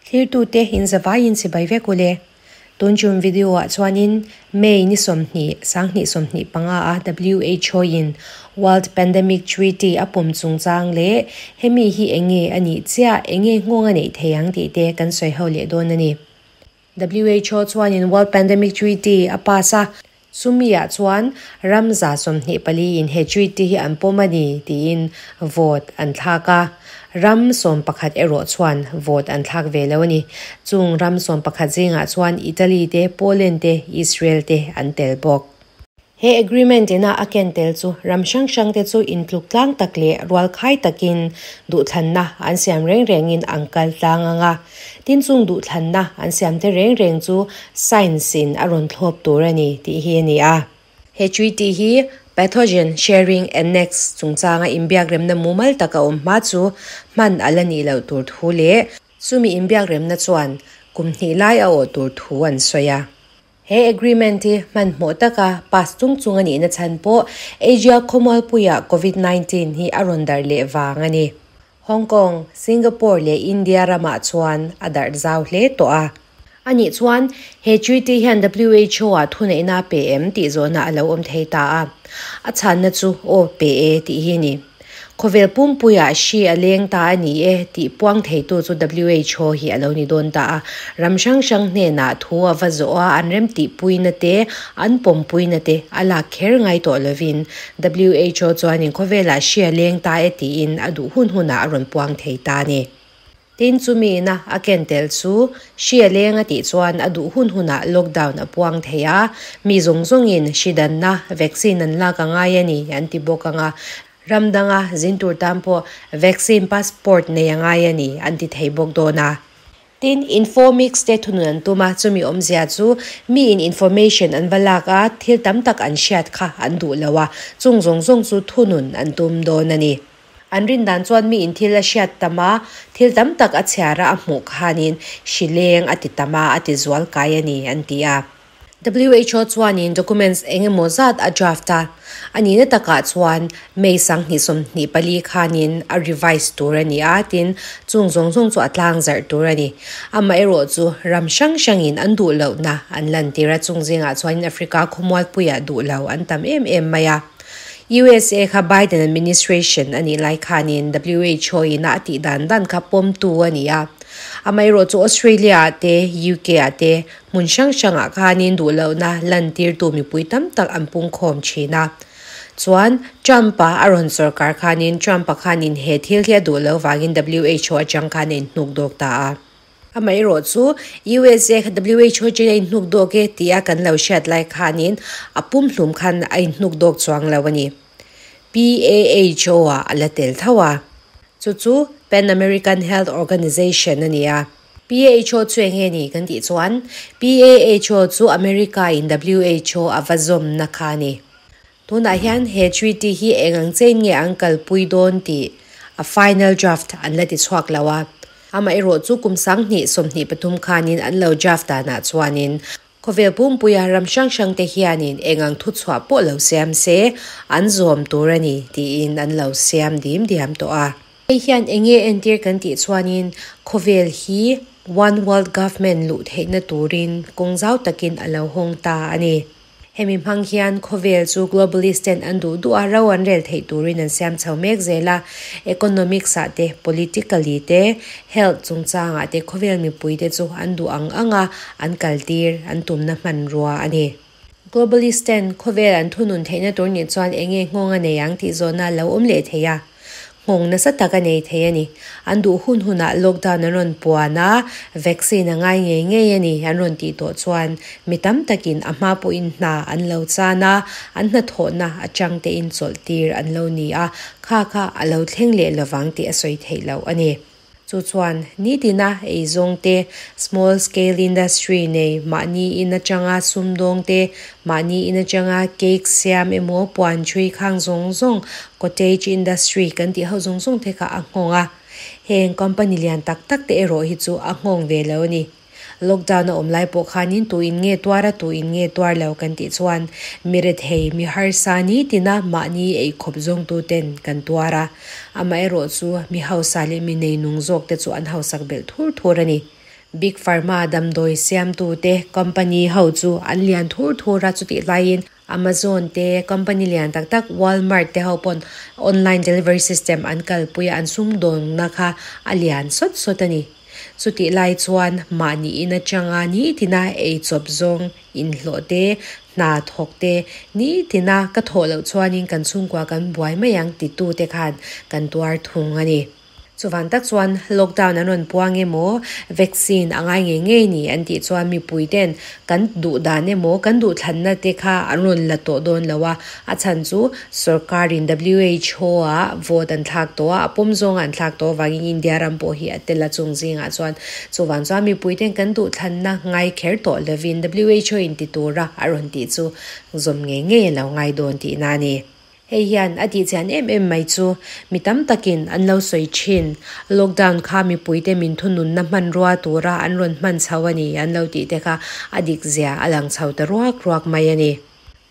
Thlirtute in zavaiin chibai vek ule. Tun tum video ah chuanin May ni 20, 2025 a WHO in World Pandemic Treaty a pawm chungchang leh hemi hi enge a nih chiah, enge nghawng a neih thei ang tih te kan sawi ho leh dawn a ni. WHO chuanin World Pandemic Treaty a pass a, Chumi-ah chuan ram 24 in he treaty hi an pawm a ni tiin vote an thlak a, ram 11 erawh chuan vote an thlak ve lo a ni. Chung ram 11 zingah chuan Italy te, Poland te, Israel te an tel bawk. He agreement ina a ken tel chu ram hrang hrang te chu intluk tlang tak leh rualkhai takin duhthlanna an siam reng rengin an kal tlang ang a. Tin chung duhthlanna an siam te reng reng chu science in a rawn thlawp tur a ni tih hi a ni a. He treaty hi Pathogen Sharing Annex chungchanga inbiakremna mumal tak a awm hma chu hman a la nih loh tur thu leh chumi inbiakremna chuan kum hnih lai a awh tur thu an sawi a. He agreement hi hmanhmawh taka pass chung chung a nihna chhan pawh Asia khawmualpuiah Covid 19 hi a rawn darh leh vang a ni. Hong Kong, Singapore leh India ramah chuan a darh zau hle tawh a. Anih chuan he treaty hian WHO-ah thuneihna a pe em tih zawhna a lo awm thei ta a. A chhanna chu aw pe e tih hi a ni. Khawvel pumpuiah hri a leng ta a ni e tih puang theitu chu WHO hi a lo ni dawn ta a. Ram hrang hrang hnenah thu a va zawh a, an remtihpuina te, an pawmpuina te a lak kher ngai tawh lovin WHO chuanin khawvelah hri a leng ta e tiin a duh hun hunah a rawn puang thei ta a ni. Tin chumi ina a ken tel chu hri a leng a tih chuan a duh hun hunah lockdown a puang thei a, mi zawng zawngin hri danna vaccine an lak a ngai a ni an ti bawk ang a, ram danga zin tur tan pawh vaccine passport nei a ngai a ni an ti thei bawk dawn a. Tin, Informix te thunun an tum a, chumi awmzia chu miin information an va lak a, thil tam tak an hriat kha an duh lo a, chung zawng zawng chu thunun an tum dawn a ni. An rin dan chuan miin thil a hriat tam a, thil tam tak a chhiar a a hmuh khanin hri leng a ti tam a, a ti zual kai a ni, an ti a. WHO chuanin documents eng emaw zat a draft a, a nihna takah chuan May 2024 khanin a revise tur a ni a, tin, chung zawng zawng chu a tlang zarh tur a ni. Amaherawh chu ram hrang hrangin an duh lohna an lantir a, chung zingah chuanin Africa khawmualpuiah duh lo an tam em em mai a. USA kha Biden administration a nih lai khanin WHO ina a tih dan dan kha pawmtu a ni a. Amaherawh chu Australia ah te, UK ah te, hmun hrang hrangah khanin duh lohna lantirtu mipui tam tak an pungkhawm thin a. Chuan, Trump-a a rawn sawrkar khanin Trump-a khanin he thil hi a duh loh vangin WHO atang khan a inhnuk dawk ta a. Amaherawh chu USA kha WHO chen a inhnuk dawk e tia kan lo hriat lai khanin a pumhlum khan a inhnuk dawk chuang lo a ni. PAHO ah a la tel tho a. Chu chu Pan American Health Organization a ni a. PAHO chu eng nge ni kan tih chuan PAHO chu America in WHO a va zawmna kha a ni. Tunah hian he treaty hi eng ang chein nge an kalpui dawn tih a final draft an la ti chhuak lo a. Amaherawh chu kum 2023 khanin an lo draft danah chuanin khawvel pumpuia ram hrang hrangte hianin eng ang thuchhuah pawh lo siam se an zawm tur a ni tiin an lo siam dim diam tawh a. Hei hian eng nge entir kan tih chuanin khawvel hi One World Government luh theihna turin kawng zau takin a lo hawng ta a ni. Hemi hmang hian khawvel chu globalist ten an duh duh a, ro an rel theih turin an siam chho mek zel a. Economics ah te, politically te, health chungchangah te khawvel mipui te chu an duh ang ang a, an kaltir, an tumna hmanrua a ni. Globalist ten khawvel an thunun theihna tur nih chuan eng nge nghawng a nei ang tih zawhna a lo awm leh thei a. Nghawng nasa tak a nei thei a ni. An duh hun hunah lockdown an rawn puan a, vaccine a ngai ngei ngei a ni an rawn tih tawh chuan mi tam takin a hma pawhin hna an lo chan a, an hnathawhna atang tein chawlh tir an lo ni a, kha kha a lo thleng leh lovang tih a sawi theih loh a ni. Chu chuan nitina eizawng te, small scale industry nei, mahni in atanga sumdawng te, mahni in atanga cake siam emaw puan thui khang zawng zawng, cottage industry kan tih ho zawng zawng te kha a nghawng a. Heng company lian tak tak te erawh hi chu a nghawng ve lo a ni. Lockdown a awm lai pawh khanin tu in nge tuar a tu in nge tuar lo kan tih chuan mi rethei mi harsa ni tina mahni ei khawp zawng tu ten kan tuar a. Amaherawh chu mi hausa leh mi nei nung zawk te chu an hausak belh thur thur a ni. Big Pharma damdawi siamtu te company ho chu an lian thur thur a chutih laiin Amazon te company lian tak tak Walmart te ho pawn online delivery system an kalpui a an sumdawnna kha a lian sawt sawt a ni. Chutih lai chuan mahni in atanga nitina ei chawp zawng inhlawh te hna thawk te nitina ka thawh loh chuanin kan chhungkua kan buai mai ang titu te khan kan tuar thung a ni. Chuvan tak chuan lockdown an rawn puang emaw, vaccine a ngai ngei ngei ni an tih chuan mipui ten kan duh dan emaw, kan duh thlanna te kha an rawn la tawh dawn lo a. A chhan chu sorkarin WHO ah vote an thlak tawh a, a pawm zawnga an thlak tawh avangin India ram pawh hi a tel a chung zingah chuan. Chuvang chuan mipui ten kan duh thlanna ngai kher tawh lovin WHO in ti tura a rawn tih chu zawm ngei ngei a lo ngai dawn tihna a ni. Hei hian a tih chian em em mai chu mi tam takin an lo sawi thin. Lockdown kha mipuite min thununna hmanrua tura an rawn hman chho a ni an lo tih te kha a dik zia a lang chho ta ruak ruak mai a ni.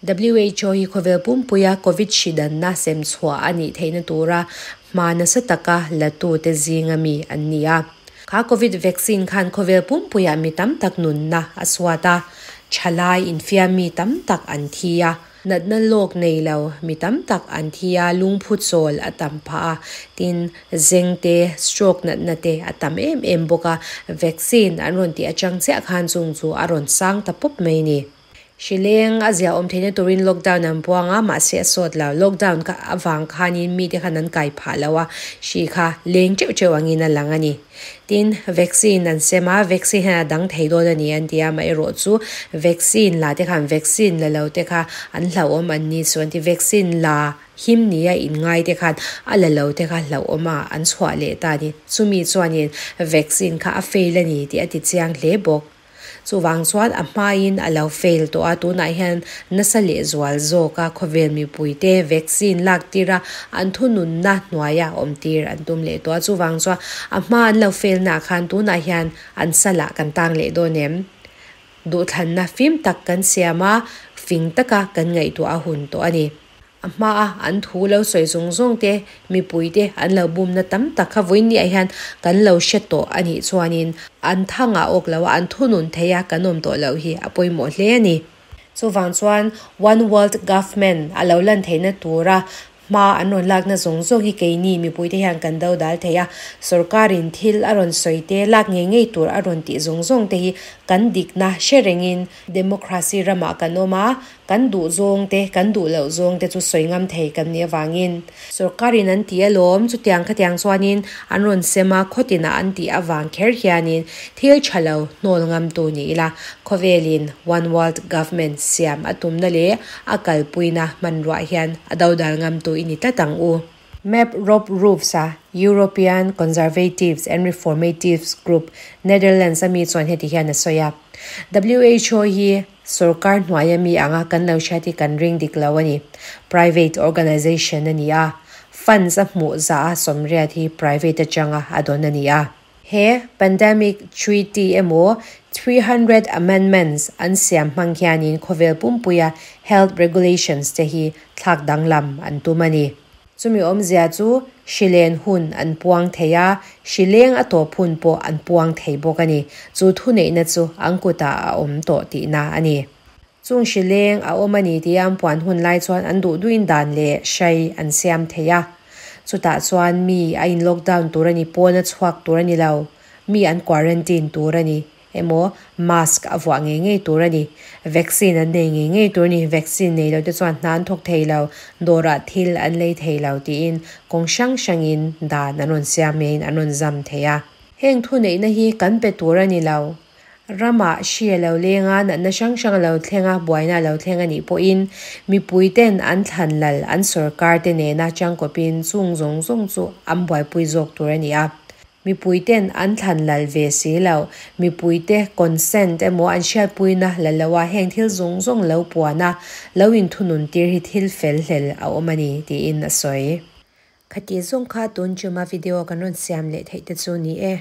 WHO hi khawvel pumpuia Covid hri danna sem chhuah a nih theihna tura hma nasa taka latute zinga mi an ni a. Kha Covid vaccine khan khawvel pumpuiah mi tam tak nunna a suat a, thalai infiam mi tam tak an thi a. Natna lawk nei lo mi tam tak an thi a, lungphu chawl a tam phah a, tin zeng te, stroke natna te a tam em em bawk a, vaccine an rawn tih atang chiah khan chung chu a rawn sang ta pawp mai ni. Hrileng a zia awm theihna turin lockdown an puang a, mahse a sawt lo. Lockdown kha avang khanin mite khan an kai phah lo a, hri kha leng teuh teuh angin a lang a ni. Tin, vaccine an sem a, vaccine hian a dang thei dawn a ni an ti a, amaherawh chu vaccine la te khan vaccine la lo te kha an hlauhawm an ni chu an ti. Vaccine la him nia inngai te khan a la lo te kha hlauhawm a an chhuah leh ta a ni. Chumi chuanin vaccine kha a fail a ni tih a ti chiang hle bawk. Chuvang chuan a hmain a lo fail tawh a, tunah hian nasa lehzual zawka khawvel mipuite vaccine lak tira an thununna hnuaia awm tir an tum leh tawh a. Chuvang chuan a hma an lo fail naah khan tunah hian an salah kan tang leh dawn em? Duhthlanna fim tak kan siam a, fing taka kan ngaihtuah a hun tawh a ni. A hmaa an thu lo sawi zawng zawng te, mipui te an lo bumna tam tak kha vawiinniah hian kan lo hre tawh a nih chuanin an thangah awk lo a, an thunun thei a kan awm tawh loh hi a pawimawh hle a ni. Chuvang chuan One World Government a lo lan theihna tura hma an rawn lakna zawng zawng hi keini mipui te hian kan do dal thei a, sorkarin thil a rawn sawi te, lak ngei ngei tur a rawn tih zawng zawng te hi kan dikna hre rengin democracy ramah kan awm a, Kan duh zawng te, kan duh loh zawng te chu sawi ngam thei kan nih avangin sorkarin an ti alawm, chutiang khatiang chuanin an rawn sem a, khawtinah an tih avang kher hianin thil tha lo hnawl ngamtu ni ila, khawvelin One World Government siam a tumna leh a kalpuina hmanruah hian a dodal ngamtu i ni tlat ang u. Map Rob Roefs a European Conservatives and Reformatives Group, Netherlands a mi chuan heti hian a sawi a, WHO hi sorkar hnuaia mi anga kan lo hriat hi kan ring dik lo a ni. Private organization a ni a, funds a hmuh zah a sawmriat hi private atanga a dawn a ni a. He pandemic treaty emaw 300 amendments an siam hmang hianin khawvel pumpuia health regulations te hi thlak danglam an tum a ni. Chumi awmzia chu hrilen hun an puang thei a, hrileng a tawp hun pawh an puang thei bawk a ni. Chu thuneihna chu an kutah a awm tawh tihna a ni. Chung hrileng a awm a ni tia an puan hun lai chuan an duh duhin dan leh hrai an siam thei a. Chutah chuan mi a in lockdown tur a ni, pawn a chhuak tur a ni lo, mi an quarantine tur a ni emaw mask a vuah ngei ngei tur a ni. Vaccine an nei ngei ngei tur a ni, vaccine nei lo te chuan hna an thawk thei lo, dawrah thil an lei thei lo tiin kawng hrang hrangin dan an rawn siam ngeiin an rawn zam thei a. Heng thuneihna hi kan pe tur a ni lo. Ramah hri a lo leng a, natna hrang hrang a lo thleng a, buaina a lo thleng a nih pawhin mipui ten an thlan lal, an sorkar te nena changkawpin chung zawng zawng chu an buaipui zawk tur a ni a. Mipui ten an thlan lal ve si lo, mipui te consent emaw an hriatpuina la lo a heng thil zawng zawng lo puan a, lo inthunun tir hi thil fel hlel a awm a ni, tiin a sawi. Khati zawng kha tun chuma video kan rawn siam leh theih te chu ni e.